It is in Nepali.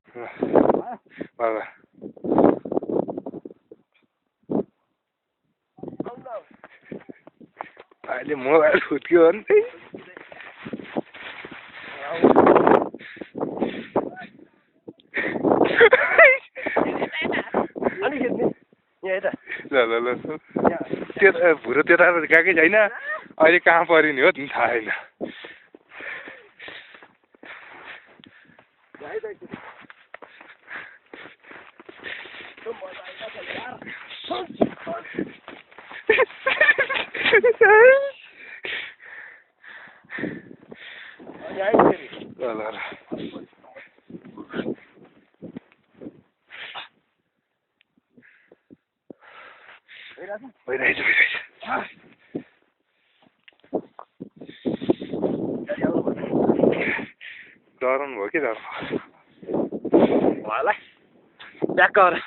बाबा अहिले मोबाइल फुट्यो भने ल त्यो भुरो त्यता गएकै छैन अहिले कहाँ पऱ्यो नि हो थाहा छैन भइरहेछ डराउनु भयो कि डराउनु होला ब्याक गर